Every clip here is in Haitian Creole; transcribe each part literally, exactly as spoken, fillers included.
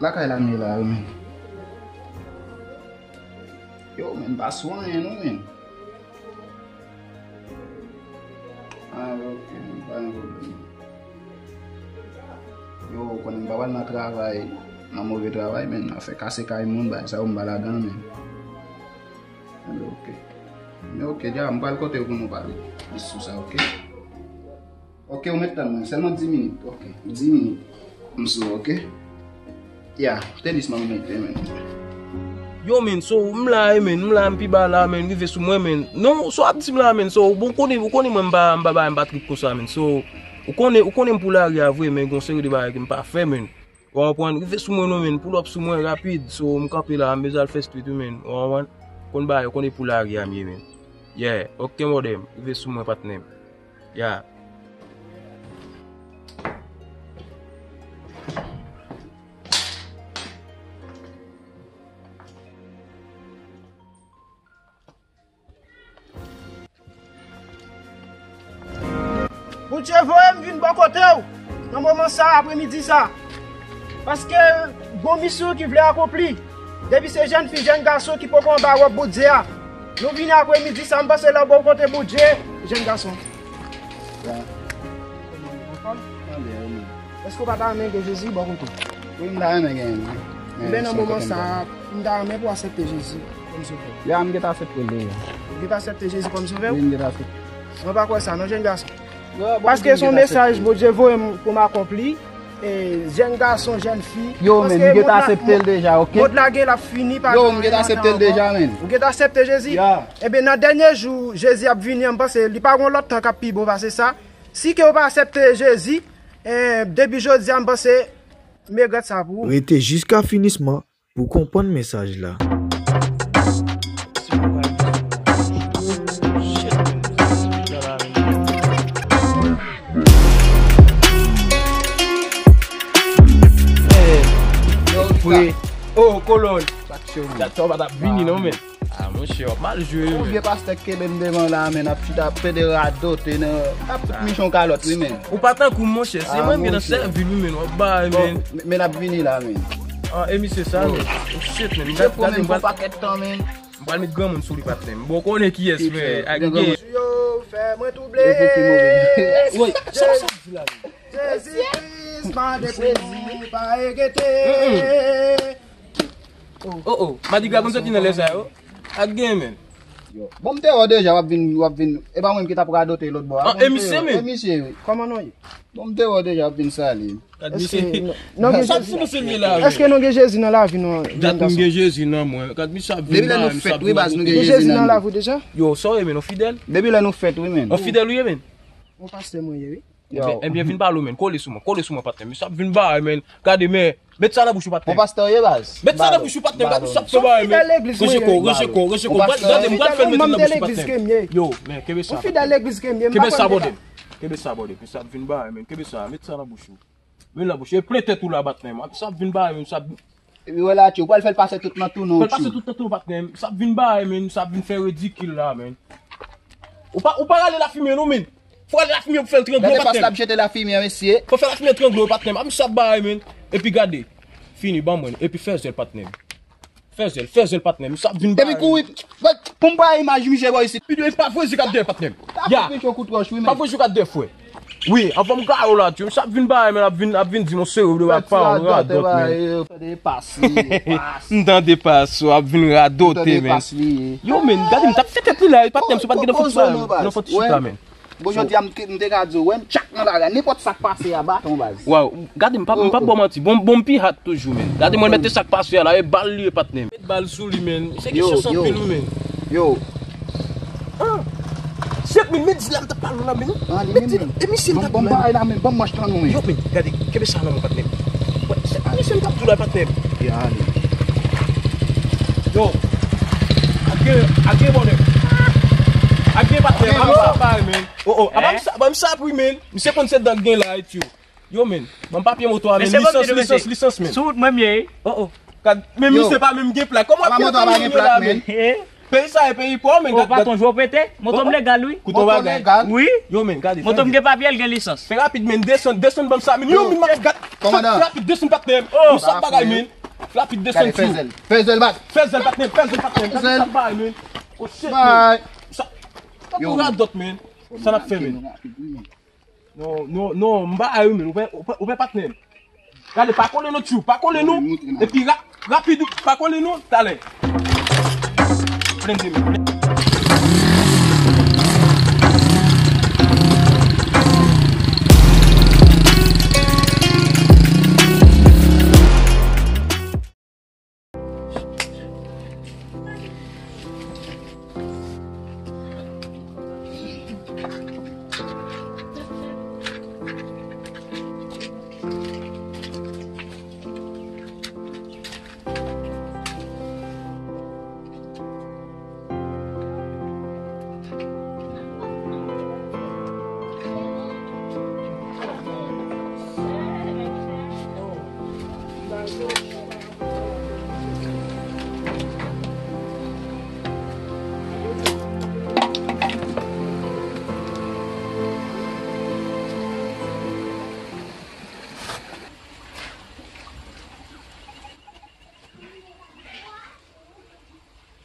Lakay la m ye la, wi, men. Yo, men, m pa sou anyen, non, men. Ah, ok, men, pa gen pwoblèm. Yo, ou konnen m pa pral nan travay, nan move travay, men, afè kase kay moun, bagay sa yo, m pa ladan, men. Ok. Men ok, dja, m pral kote w pou nou pale plis sou sa, ok? Ok, ou mèt tann mwen, sèlman dis minit, ok? Dis minit. M sou, ok? Ya, tenis mwen mete, men. Yo, men, so, m la, eh, men, m la, m pi ba la, men, rive sou mwen, men. Non, so, ap di m la, men, so, bon, konnen, ou konnen mwen, m pa, m pa, m pa trip konsa, men. So, ou konnen, ou konnen m pou lari a vre, men, gon seri de bagay ke m pa fè, men. Ou konprann? Rive sou mwen non, men. Pull up sou mwen rapid. So, m kanpe la, m bezwen al fè street wi, men. Ou konprann? Konn bagay yo, konn e pou lari a m ye, men. Yeah, ok, mòdèm. Rive sou mwen, patnè m. Yeah. Bondye voye m vin bò kote w nan moman sa, apremidi sa. Paske gon misyon ki vle akonpli. Depi se jèn fi, jèn gason ki poko anba wòb Bondye a, nou vini apremidi sa, m panse lè w bò kote Bondye, jèn gason. Ya. Anfòm? Anfòm, wi. Èske w pa ta renmen gen Jezi bò kote w? Wi, m ta renmen gen, wi. Men nan moman sa, m ta renmen pou w aksepte Jezi kòm sovè w. Ya, m gentan aksepte l deja. Ou gentan aksepte Jezi kòm sovè w? Wi, m gentan aksepte. Mwen pa kwè sa, non, jèn gason. Paske se yon mesaj Bondye voye m pou m akonpli. E, jèn gason, jèn fi. Yo, men, m gentan aksepte l deja, ok? Mond la gen l ap fini, pa gen anyen antan ankò. Yo, m gentan aksepte l deja, men. Ou gentan aksepte Jezi? Ya. Ebyen, nan dènye jou, Jezi ap vini an, m panse li pa gen lòt tan k ap pi bon pase sa. Si ke w pa aksepte Jezi, eh, depi jodi a, m panse, m regrèt sa pou ou. Rete jiska finisman pou w konprann mesaj la. Yo, frè. Oh, kolòn. Dat sa w pa t ap vini, non, men. Ah, monchè, w ap mal jwe, wi, men. Yon vye pastè k kenbe m devan la, men, ap chita ap pede radote nan, ap fout Michon kalòt, wi, men. Ou pa tankou m, monchè, se mwen ki nan sèvi l, wi, men, w ap bay, men. Bon, men, men, l ap vini la, men. Ah, e misye sa, men. Oh, shit, men. Misye pwomèt m pou yon pakèt tan, men. M pral met granmoun sou li, patnè m. Bon, w konnen kiyès, men. Ak gen. Yo, fè mwen twouble. Woy, sa w sot di la, men? Jezi Kris mande pou nou pa enkyete. Oh, oh, madigra konn soti nan lè sa yo. Ak gen, men. Yo. Bon, m te wè w deja, w ap vin, w ap vin. E pa mwen ki t ap radote lòt bò a. Ah, e misye, men. E misye, wi. Kòman nou ye? Bon, m te wè w deja, w ap vin sali. Gad misye. Sa ti misye li la, men. Èske nou gen Jezi nan lavi nou? Dat m gen Jezi nan mwen. Gad misye ap vin. Depi lè nou fèt, wi, baz, nou gen Jezi nan nou. Gen Jezi nan lavi w deja? Yo, sa w ye, men, nou fidèl? Depi lè nou fèt, wi, men. Yon fidèl ou ye, men? Yon pastè mwen ye, wi. Ebyen, ebyen, vin pale w, men. Kole sou mwen, kole sou mwen, patnè m. Misye ap vin bay, men. Gade, men. Met sa nan bouch ou, patnè m. Bon, pastè w ye, baz. Met sa nan bouch ou, patnè m. Gade misye ap fè bay, men. Rejeko, rejeko, rejeko. Gade, m pral fè l mete nan bouch ou, patnè m. Yo, men, kenbe sa, patnè m. Kenbe sa, bòdè. Kenbe sa, bòdè. Misye ap vin bay, men. Kenbe sa, met sa nan bouch ou. Men nan bouch ou. E plen tèt ou la, patnè m. Misye ap vin bay, men. Misye ap Epi wè la, tchè, ou pral fè l pase tout nan tou non, tchè. Fè l pase tout nan tou, patnè m. Sa ap vin bay, men. Sa ap vin fè ridikil la, men. Ou pa, ou pa rale lafimen, non, men. Fò rale lafimen pou fè l trangle, patnè m. Gade pas l ap jete lafimen, mesye. Fò fè lafimen trangle, patnè m. Ap misye ap bay, men. Epi gade. Fini, ban mwen. Epi fè zèl, patnè m. Fè zèl, fè zèl, patnè m. Sa ap vin bay, men. Epi kouri. Pou m pa imaj misye bò isit. Pidon, e pa voye zik ap dèyè, patnè m. Ya. Pa voye zik ap dèyè, frè. Wi, anvan m gaye w la, tchè. Sa ap vin bay, men, ap vin, ap vin di m yon seri de bagay, pa yon radòt, men. M tande pas ou ap vin radote, men. Yo, men, gade m t ap fè tèt li la, patnè m, si w pa t gentan fout sa, non, fò ti chita, men. Bon, jodi a, m te, m te ka di w, wè, m tchak nan lari a, nenpòt sa k pase a, baton, baz. Waw, gade m, pa, m p ap ba w manti. Bon, bon, m pi hat toujou, men. Gade mwen mete sa k pase a la, e bal li ye, patnè m. Met bal sou li, men. Se ki chans anpil, wi, men. Yo. Ah. Chèf, men, men di la, m t ap pale w la, men. Ah, li menm, men. E misye m t ap di la. Ban m bay la, men. Ban m mach lan, non, men. Yo, men, gade, kenbe sa nan men w, patnè m. Wè, se pa misye m t ap di w la, patnè m. Ya, ale. Yo. Ak gen, ak gen, bòdè. Ak gen, patnè m. Ak gen, bòdè. Ap sa bay, men. Oh, oh, ap sa, ap sa, wi, men. Misye konn se dan gen la, et yo. Yo, men, ban m papye moto a, men. Lisans, lisans, lisans, men. Sou wout mwen m ye. Oh, oh. Gad, men misye pa menm gen plak. Kòman ap gen plak, men? Peyi sa e peyi pa w, men. O, gad, patwon, jwe w pete? Moto m legal, wi. Koute yon bagay. Wi. Yo, men, gade, moto m gen papye, l gen lisans. Fè rapid, men, desann, desann ban m sa, men. Yo, men, m ap gad. Komandan. Fè rapid, desann, patnè m. O, sa bagay, men. Rapid, desann, tchou. Fè zèl, fè zèl, bat. Fè zèl, patnè m, fè zèl, patnè m. Gade sa bagay, men. O, shit, men. Sa, sa pou radòt, men. Sa n ap fè, men. Non, non, non, m pa a wi, men. Ou pè, ou pè, ou pè patnè m. Gade, pa kole non, tchou, pa kole non. Epi ra-, rapid, pa kole non, talè. Blende, men.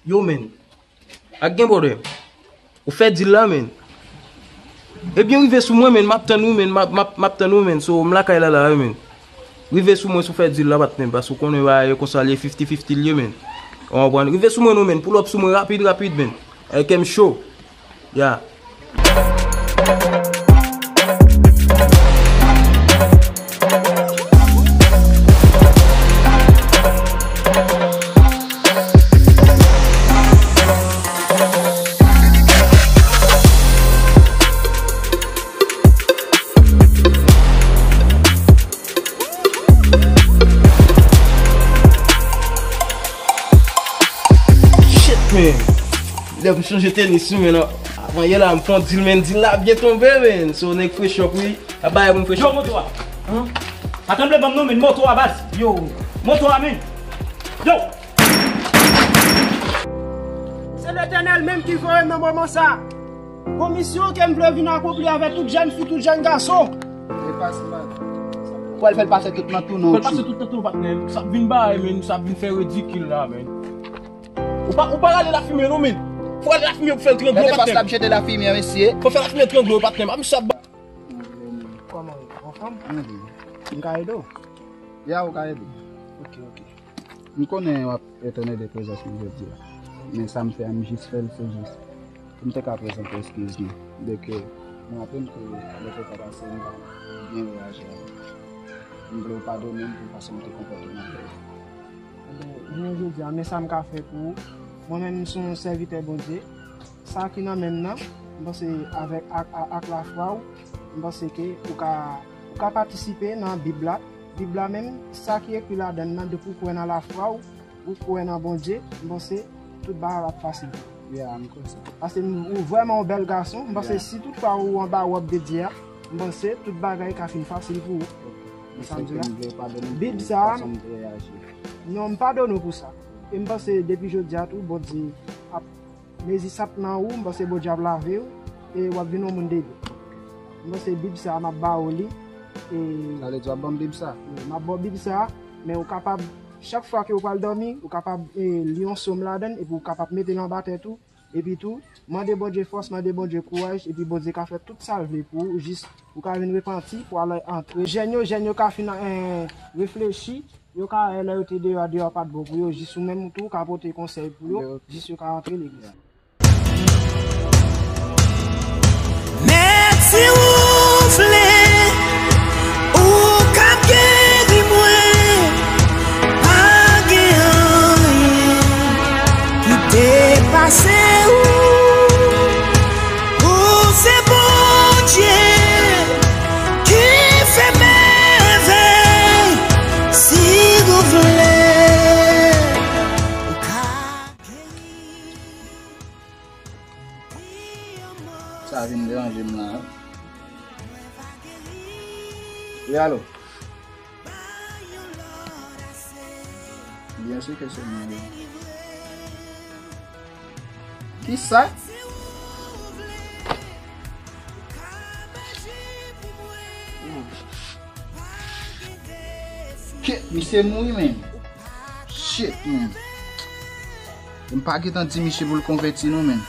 Yo, men. Ak gen pwoblèm. Ou fè dil la, men. Ebyen, rive sou mwen, men. M ap tann ou, men. M ap, m ap, m ap tann ou, men. So, m lakay la, la, wi, men. Rive sou mwen, si w fè dil la, patnè m. Paske ou konnen bagay yo konsa, li fifty fifty l ye, men. Ou konprann? Rive sou mwen, non, men. Pull up sou mwen rapid, rapid, men. Kè m cho. Ya. Shit, man. Lè m chanje tenis, wi, men, non. Avan yè la, m fè yon dil, men, dil la byen tonbe, men. So, nèg fresh up, wi. Ap bay moun fresh up. Yo, moto a. Hein? Pa tranble ban m non, men, moto a, baz. Yo, moto a, men. Yo! Se Letènèl menm ki voye m nan moman sa. Gon misyon ke m vle vin akonpli avèk tout jèn fi, tout jèn gason. Ou pral fè l pase tout nan tou, non, tchou. Fè l pase tout nan tou, patnè. Sa ap vin bay, men, sa ap vin fè ridikil la, men. Ou pa, ou pa rale lafimen non, men. Fò rale lafimen pou fè l trangle, patnè. Gade fas l ap jete lafimen, mesye. Fò fè lafimen trangle, patnè. A, misye ap ba- Kòman w ye? Anfòm? M ka ede w? Ya, ou ka ede m. Ok, ok. M konnen w ap etone de prezans mwen jodi a. Men sa m fè a, m jis fè l, se jis pou m te ka prezante eskiz mwen. De ke m raple m ke lè te ka pase, m pa byen reyaji avè w. M vle w padone m pou fason m te konpòte m avè w. Ebyen, jounen jodi a, men sa m ka fè pou ou. Mwen menm, m se yon sèvitè Bondye. Sa ki nan men m nan, m panse avèk ak, ak, ak lafwa w, m panse ke ou ka, ou ka patisipe nan Bib la. Bib la menm, sa ki ekri ladan l nan, depi w kwè nan lafwa w, ou kwè nan Bondye, m panse tout bagay ap fasil. Yeah, m kwè sa. Paske m, ou vrèman yon bèl gason, m panse si tout fwa ou anba wòb de Dye a, m panse tout bagay ka fin fasil pou ou. Se sa m di la. Bib sa a, non, m padone w pou sa. E m panse depi jodi a tou, Bondye ap mezi sa k nan ou, m panse Bondye ap lave w, e w ap vin yon moun de byen. M panse Bib sa a, m ap ba ou li. E sa vle di w ap ban m Bib sa a? Wi, m ap ba w Bib sa a, men ou kapab, chak fwa ke ou pral dòmi, ou kapab, e, li yon sòm ladan l, epi ou kapab mete l anba tèt ou, epi tou, mande Bondye fòs, mande Bondye kouraj, epi Bondye ka fè tout sa l vle pou ou, jis ou ka vin repanti, pou al antre. Jèn yo, jèn yo ka fin, e, reflechi, yo ka wè lè yo te deyò a, deyò a pa t bon pou yo, jis ou menm tou, ou ka pote konsèy pou yo, jis yo ka antre legliz. Mèt, si ou vle, ou ka geri mwen. Pa gen anyen ki depase ou. Ou se Bondye ki fè mèvèy. Si ou vle, ou ka geri. Sa vin deranje m la, wi. Wi, alo? Byen si ke se mwen, wi. Kisa? Shit, misye mouri, menm. Shit, menm. M pa gentan di misye pou l konvèti non, menm.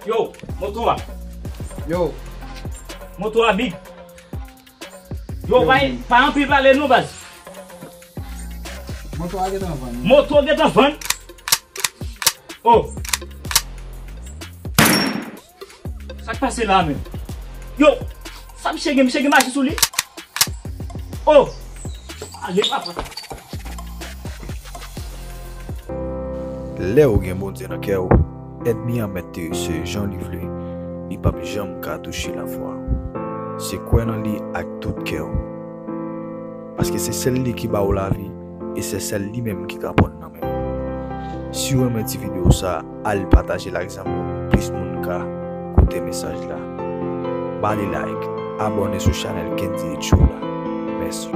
Yo, moto a. Yo. Moto a big. Yo, yo, pa, big. Pa anpil pale non, baz. Moto a gentan vann. Moto gentan vann. Oh. Sa k pase la menm? Yo, sa misye gen, misye gen maji sou li? Oh. Ale papa. Lè w gen Bondye nan kè w, ènmi an mèt terese jan li vle, li p ap janm ka touche lafwa w. Se kwè nan li ak tout kè w. Paske se sèl li ki ba w lavi, e se sèl li menm ki ka pran l nan men w. Si w renmen ti videyo sa, al pataje l ak zanmi w pou plis moun ka koute mesaj la. Ba li like, abòne sou chanèl Kendy H Show la. Mèsi.